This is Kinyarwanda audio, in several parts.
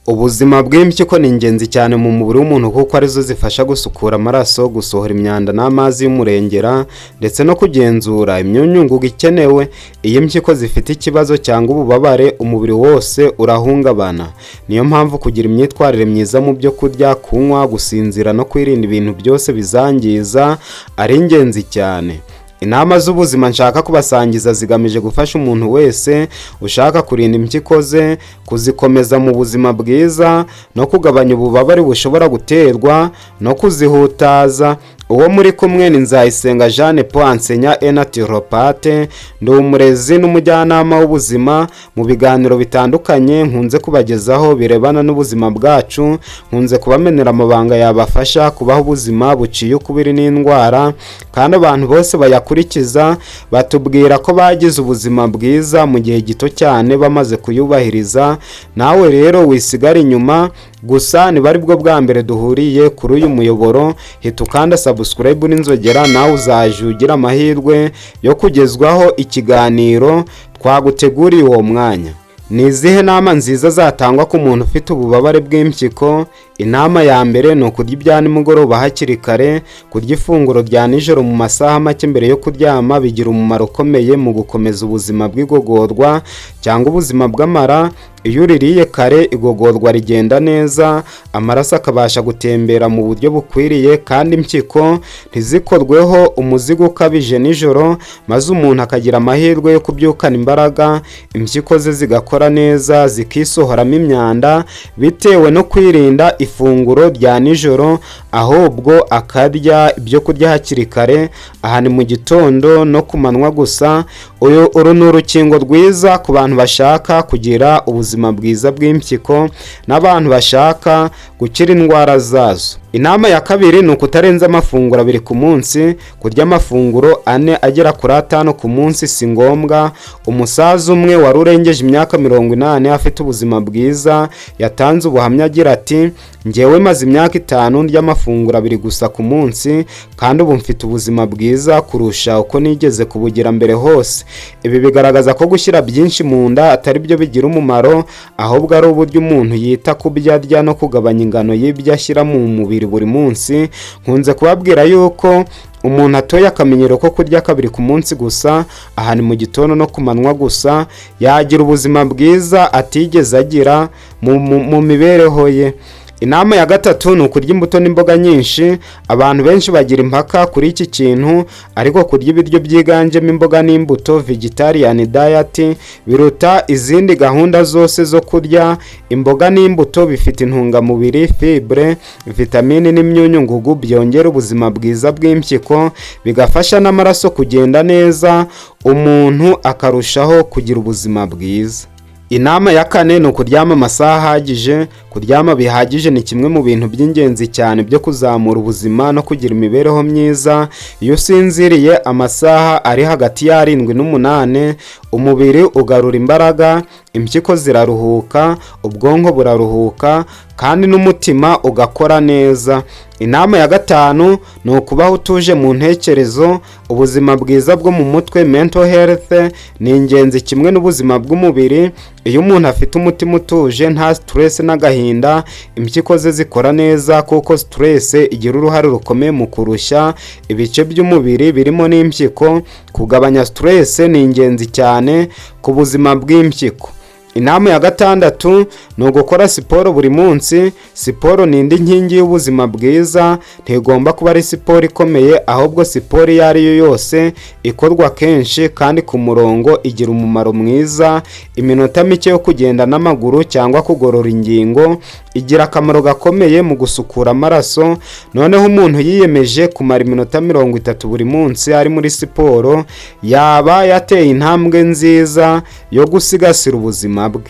Ubuzima bw'impyiko ni ingenzi cyane mu mubiri w'umuntu kuko arizo zifasha gusukura amaraso, gusohora imyanda n'amazi y'umurengera, ndetse no kugenzura imyunyungugu ikenewe. Iyo impyiko zifite ikibazo cyangwa ububabare, umubiri wose urahungabana. Niyo mpamvu kugira imyitwarire myiza mu byo kurya, kunywa, gusinzira no kwirinda ibintu byose bizangiza ari ingenzi cyane. Inama z'ubuzima nshaka kubasangiza zigamije gufasha umuntu wese ushaka kurinda impyiko ze, kuzikomeza mu buzima bwiza no kugabanya ububabare bushobora guterwa no kuzihutaza. Uwo muri kumwe ni Nzayisenga Jeanne Paul, enseignant et naturopathe. Ndi umurezi n'umujyanama w'ubuzima. Mu biganiro bitandukanye nkunze kubagezaho birebana n'ubuzima bwacu, nkunze kubamenera amabanga yabafasha kubaho ubuzima buciye ukubiri n'indwara, kandi abantu bose bayakurikiza batubwira ko bagize ubuzima bwiza mu gihe gito cyane bamaze kuyubahiriza. Nawe rero wisigara inyuma. Gusa niba ari bwo bwa mbere duhuriye kuri uyu muyoboro, hita ukanda subscribe n'inzogera, nawe uzajya ugira amahirwe yo kugezwaho ikiganiro twaguteguriye uwo mwanya. Ni izihe nama nziza zatangwa ku muntu ufite ububabare bw'impyiko? Inama ya mbere ni ukurya ibya nimugoroba hakiri kare. Kurya ifunguro rya nijoro mu masaha make mbere yo kuryama bigira umumaro ukomeye mu gukomeza ubuzima bw'igogorwa cyangwa ubuzima bw'amara. Iyo uririye kare, igogorwa rigenda neza, amaraso akabasha gutembera mu buryo bukwiriye, kandi impyiko ntizikorweho umuzigo ukabije nijoro, maze umuntu akagira amahirwe yo kubyukana imbaraga, impyiko ze zigakora neza, zikisohoramo imyanda. Bitewe no kwirinda ifunguro rya nijoro, ahubwo akarya ibyo kurya hakiri kare, aha ni mu gitondo no ku manywa gusa. Uru ni urukingo rwiza ku bantu bashaka kugira ubuzima bwiza bw'impyiko n'abantu bashaka gukira indwara zazo. Inama ya kabiri ni ukutarenza amafunguro 2 ku munsi. Kurya amafunguro 4 agera kuri 5 ku munsi si ngombwa. Umusaza umwe wari urengeje imyaka 80 afite ubuzima bwiza yatanze ubuhamya agira ati: "Ngewe maze imyaka 5 ndya amafunguro 2 gusa ku munsi, kandi ubu mfite ubuzima bwiza kurusha uko nigeze kubugira mbere hose." Ibi bigaragaza ko gushyira byinshi mu nda atari byo bigira umumaro, ahubwo ari uburyo umuntu yita ku byo arya no kugabanya ingano y'ibyo ashyira mu mubiri buri munsi. Nkunze kubabwira yuko umuntu atoye akamenyero ko kurya kabiri ku munsi gusa, aha ni mu gitondo no ku manywa gusa, yagira ubuzima bwiza atigeze agira mu mibereho ye. Inama ya gatatu ni ukurya imbuto n'imboga nyinshi. Abantu benshi bagira impaka kuri iki kintu, ariko kurya ibiryo byiganjemo imboga n'imbuto, vegetarian diet, biruta izindi gahunda zose zo kurya. Imboga n'imbuto bifite intungamubiri, fibre, vitamini n'imyunyu ngugu byongera ubuzima bwiza bw'impyiko, bigafasha n'amaraso kugenda neza, umuntu akarushaho kugira ubuzima bwiza. Inama ya kane ni ukuryama amasaha ahagije. Kuryama bihagije ni kimwe mu bintu by'ingenzi cyane byo kuzamura ubuzima no kugira imibereho myiza. Iyo usinziriye amasaha ari hagati ya 7 n'8, umubiri ugarura imbaraga, impyiko ziraruhuka, ubwonko buraruhuka, kandi n'umutima ugakora neza. Inama ya gatanu ni ukubaho utuje mu ntekerezo. Ubuzima bwiza bwo mu mutwe, mental health, ni ingenzi kimwe n'ubuzima bw'umubiri. Iyo umuntu afite umutima utuje, nta stress n'agahinda, impyiko ze zikora neza, kuko stress igira uruhare rukomeye mu kurushya ibice by'umubiri birimo n'impyiko. Kugabanya stress ni ingenzi cyane ku buzima bw'impyiko. Inama ya gatandatu ni ugukora siporo buri munsi. Siporo ni indi nkingi y'ubuzima bwiza. Ntigomba kuba ari siporo ikomeye, ahubwo siporo iyo ari yo yose ikorwa kenshi kandi ku murongo igira umumaro mwiza. Iminota mike yo kugenda n'amaguru cyangwa kugorora ingingo igira akamaro gakomeye mu gusukura amaraso. Noneho umuntu yiyemeje kumara iminota 30 buri munsi ari muri siporo, yaba yateye intambwe nziza yo gusigasira ubuzima bwe.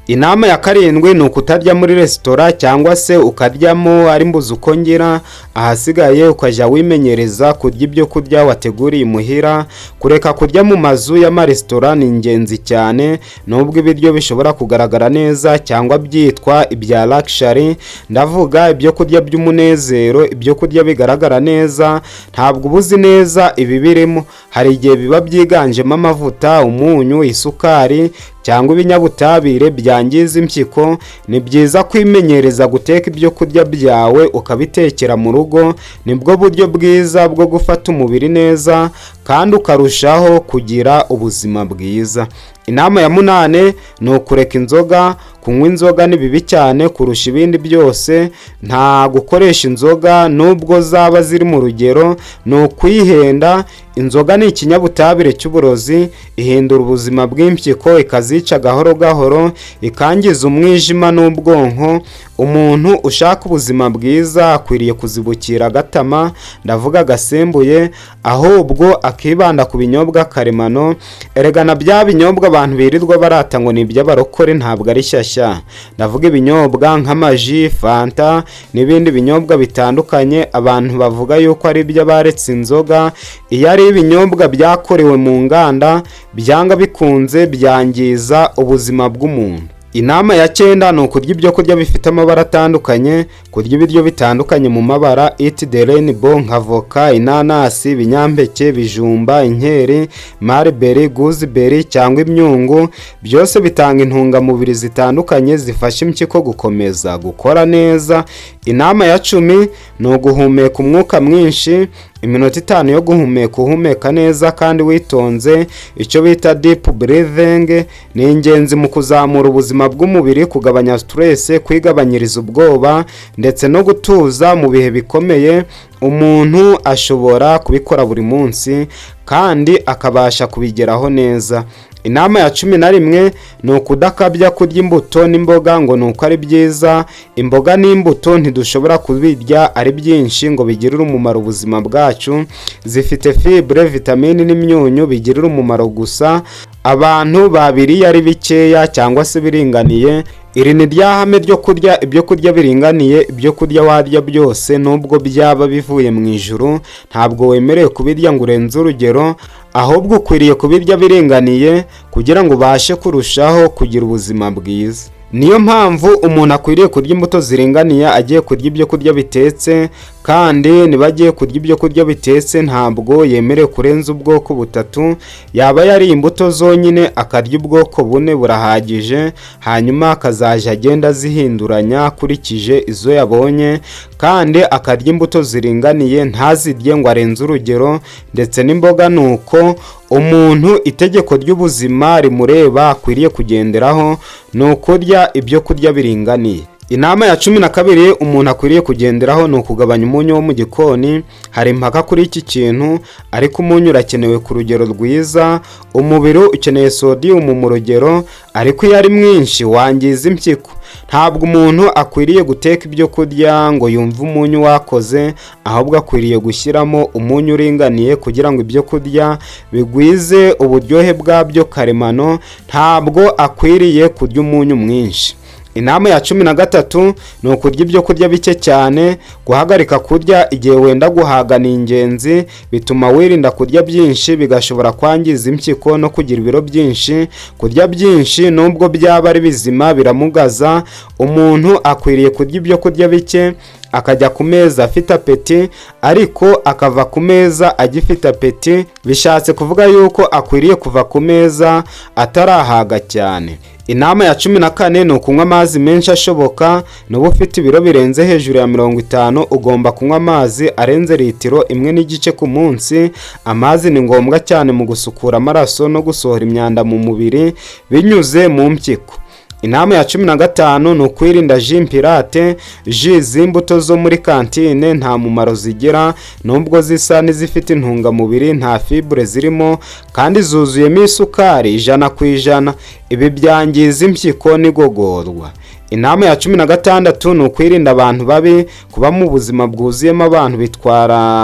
Inama ya karindwi ni ukutarya muri resitora, cyangwa se ukaryamo ari mbuze uko ngira, ahasigaye ukajya wimenyereza kurya ibyo kurya wateguriye imuhira. Kureka kurya mu mazu y'amaresitora ni ingenzi cyane. Nubwo ibiryo bishobora kugaragara neza cyangwa byitwa ibya luxury, ndavuga ibyo kurya by'umunezero, ibyo kurya bigaragara neza, ntabwo uba uzi neza ibibirimo. Hari igihe biba byiganjemo amavuta, umunyu, isukari cyangwa ibinyabutabire byangiza impyiko. Guhitamo kurya ibyo kurya byangiza impyiko. Ni byiza kwimenyereza guteka ibyo kurya byawe ukabitekera mu rugo. Nibwo buryo bwiza bwo gufata umubiri neza kandi ukarushaho kugira ubuzima bwiza. Inama ya munane ni ukureka inzoga. Kunywa inzoga ni bibi cyane kurusha ibindi byose. Nta gukoresha inzoga, nubwo zaba ziri mu rugero, ni ukwihenda. Inzoga ni ikinyabutabire cy'uburozi. Ihindura ubuzima bw'impyiko, ikazica gahoro gahoro, ikangiza umwijima n'ubwonko. Umuntu ushaka ubuzima bwiza akwiriye kuzibukira agatama, ndavuga agasembuye, ahubwo akibanda ku binyobwa karemano. Erega na bya binyobwa abantu birirwa barata ngo ni iby'abarokore ntabwo ari shyashya. Ndavuga ibinyobwa nk'amaji, fanta n'ibindi binyobwa bitandukanye abantu bavuga yuko ari iby'abaretse inzoga. Iyo ari ibinyobwa byakorewe mu nganda, byanga bikunze byangiza ubuzima bw'umuntu. Inama ya cyenda ni ukurya ibyo kurya bifite amabara atandukanye. Kurya ibiryo bitandukanye mu mabara, eat the rainbow, nka voka, inanasi, ibinyampeke, ibijumba, inkeri, mulberry, gooseberry cyangwa imyungu, byose bitanga intungamubiri zitandukanye zifasha impyiko gukomeza gukora neza. Inama ya 10 ni uguhumeka umwuka mwinshi. Iminota 5 yo guhumeka, uhumeka neza kandi witonze, icyo bita deep breathing, ni ingenzi mu kuzamura ubuzima bw'umubiri, kugabanya stress, kwigabanyiriza ubwoba ndetse no gutuza mu bihe bikomeye. Umuntu ashobora kubikora buri munsi kandi akabasha kubigeraho neza. Inama ya 11 ni ukudakabya kurya imbuto n'imboga ngo ni uko ari byiza. Imboga n'imbuto ntidushobora kubirya ari byinshi ngo bigirire umumaro ubuzima bwacu. Zifite fibre, vitamini n'imyunyu bigirira umumaro gusa abantu babiriye ari bikeya cyangwa se biringaniye. Iri ni rya hame ryo kurya ibyo kurya biringaniye. Ibyo kurya warya byose, nubwo byaba bivuye mu ijuru, ntabwo wemerewe kubirya ngo urenze urugero, ahubwo ukwiriye kubirya biringaniye kugira ngo ubashe kurushaho kugira ubuzima bwiza. Niyo mpamvu umuntu akwiriye kurya imbuto ziringaniye agiye kurya ibyo kurya bitetse. Kandi niba agiye kurya ibyo kurya bitetse, ntabwo yemerewe kurenza ubwoko butatu. Yaba yariye imbuto zonyine, akarya ubwoko bune burahagije, hanyuma akazajya agenda azihinduranya akurikije izo yabonye, kandi akarya imbuto ziringaniye, ntazirye ngo arenze urugero. Ndetse n'imboga ni uko. Umuntu itegeko ry'ubuzima rimureba akwiriye kugenderaho ni ukurya ibyo kurya biringaniye. Inama ya 12 umuntu akwiriye kugenderaho ni ukugabanya umunyu wo mu gikoni. Hari impaka kuri iki kintu, ariko umunyu urakenewe ku rugero rwiza. Umubiri ukeneye sodium mu rugero, ariko iyo ari mwinshi wangiza impyiko. Ntabwo umuntu akwiriye guteka ibyo kurya ngo yumve umunyu wakoze, ahubwo akwiriye gushyiramo umunyu uringaniye kugira ngo ibyo kurya bigwize uburyohe bwabyo karemano. Ntabwo akwiriye kurya umunyu mwinshi. Inama ya 13 ni ukurya ibyo kurya bike cyane. Guhagarika kurya igihe wenda guhaga ni ingenzi. Bituma wirinda kurya byinshi bigashobora kwangiza impyiko no kugira ibiro byinshi. Kurya byinshi, nubwo byaba ari bizima, biramugaza. Umuntu akwiriye kurya ibyo kurya bike, akajya ku meza afite appétit, ariko akava ku meza agifite appétit. Bishatse kuvuga yuko akwiriye kuva ku meza atarahaga cyane. Inama ya 14 ni ukunywa amazi menshi ashoboka. Nuba ufite ibiro birenze hejuru ya 50, ugomba kunywa amazi arenze litiro 1.5 ku munsi. Amazi ni ngombwa cyane mu gusukura amaraso no gusohora imyanda mu mubiri binyuze mu mpyiko. Inama ya 15 ni ukwirinda jus pirate. Jus z'imbuto zo muri kantine nta mumaro zigira. Nubwo zisa n'izifite intungamubiri, nta fibre zirimo kandi zuzuyemo isukari 100%. Ibi byangiza impyiko n'igogorwa. Inama ya 16 ni ukwirinda abantu babi. Kuba mu buzima bwuzuyemo abantu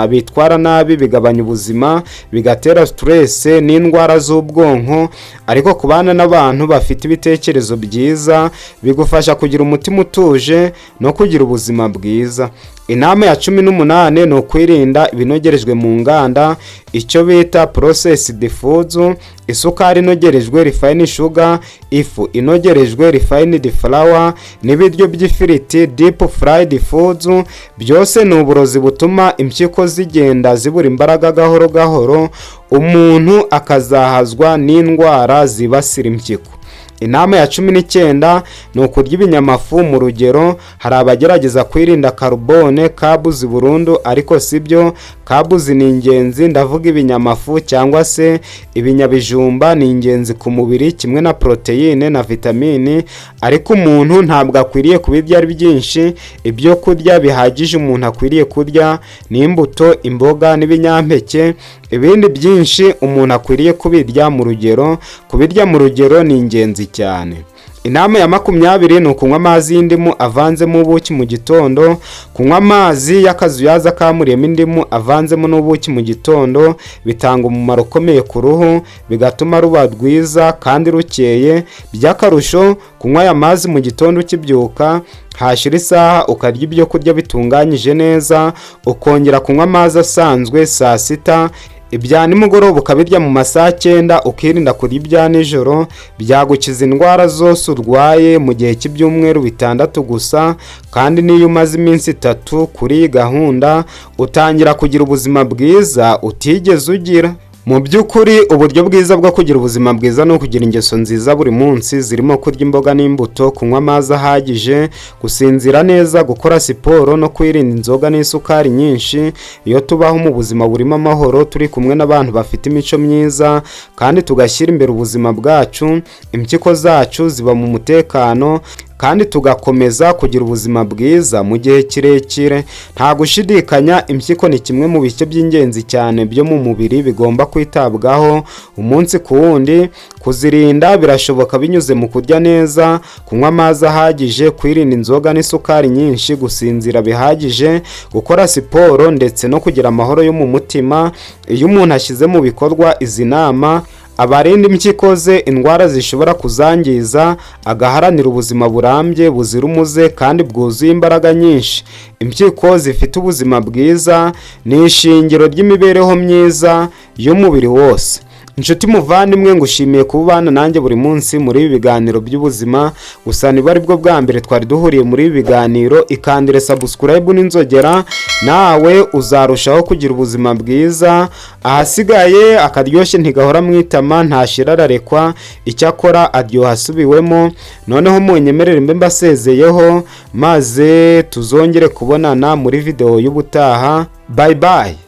bitwara nabi bigabanya ubuzima, bigatera stress n'indwara z'ubwonko. Ariko kubana n'abantu bafite ibitekerezo byiza bigufasha kugira umutima utuje no kugira ubuzima bwiza. Inama ya 18 ni ukwirinda ibinogerejwe mu nganda, icyo bita processed foods. Isukari inogerejwe, refined sugar, ifu inogerejwe, refined flour, n'ibiryo by'ifiriti, deep fried foods, byose ni uburozi butuma impyiko zigenda zibura imbaraga gahoro gahoro, umuntu akazahazwa n'indwara zibasira impyiko. Inama ya 19 ni ukurya ibinyamafu mu rugero. Hari abagerageza kwirinda karubone, carbs, burundu, ariko si byo. Carbs ni ingenzi, ndavuga ibinyamafu cyangwa se ibinyabijumba ni ingenzi ku mubiri kimwe na poroteyine na vitamini, ariko umuntu ntabwo akwiriye kubirya ari byinshi. Ibyo kurya bihagije umuntu akwiriye kurya ni imbuto, imboga n'ibinyampeke. Ibindi byinshi umuntu akwiriye kubirya mu rugero. Kubirya mu rugero ni ingenzi cyane. Inama ya 20 ni ukunywa amazi y'indimu avanzemo ubuki mu gitondo. Kunywa amazi y'akazuyaza kamuriyemo indimu avanzemo n'ubuki mu gitondo bitanga umumaro ukomeye ku ruhu, bigatuma ruba rwiza kandi rukeye. By'akarusho, kunywa aya mazi mu gitondo ukibyuka, hashira isaha ukarya ibyo kurya bitunganyije neza, ukongera kunywa amazi asanzwe saa sita, ibya nimugoroba ukabirya mu masaha 9, ukirinda kurya ibya nijoro, byagukiza indwara zose urwaye mu gihe cy'ibyumweru 6 gusa. Kandi n'iyo umaze iminsi 3 kuri iyi gahunda, utangira kugira ubuzima bwiza utigeze ugira. Mu by'ukuri, uburyo bwiza bwo kugira ubuzima bwiza ni ukugira ingeso nziza buri munsi, zirimo kurya imboga n'imbuto, kunywa amazi ahagije, gusinzira neza, gukora siporo no kwirinda inzoga n'isukari nyinshi. Iyo tubaho mu buzima burimo amahoro, turi kumwe n'abantu bafite imico myiza kandi tugashyira imbere ubuzima bwacu, impyiko zacu ziba mu mutekano kandi tugakomeza kugira ubuzima bwiza mu gihe kirekire. Nta gushidikanya, impyiko ni kimwe mu bice by'ingenzi cyane byo mu mubiri bigomba kwitabwaho umunsi ku wundi. Kuzirinda birashoboka binyuze mu kurya neza, kunywa amazi ahagije, kwirinda inzoga n'isukari nyinshi, gusinzira bihagije, gukora siporo ndetse no kugira amahoro yo mu mutima. Iyo umuntu ashyize mu bikorwa izi nama, abarinda impyiko ze indwara zishobora kuzangiza, agaharanira ubuzima burambye, buzira umuze kandi bwuzuye imbaraga nyinshi. Impyiko zifite ubuzima bwiza ni ishingiro ry'imibereho myiza y'umubiri wose. Inshuti muvandimwe, ngushimiye kuba ubana nanjye buri munsi muri ibi biganiro by'ubuzima. Gusa niba aribwo bwa mbere twari duhuriye muri ibi biganiro, ikandire subscribe n'inzogera, nawe uzarushaho kugira ubuzima bwiza. Ahasigaye, akaryoshye ntigahora mu itama, ntashira ararekwa, icyakora aryoha asubiwemo. Noneho munyemerere mbe mbasezeyeho, maze tuzongere kubonana muri videwo y'ubutaha. Bye bye.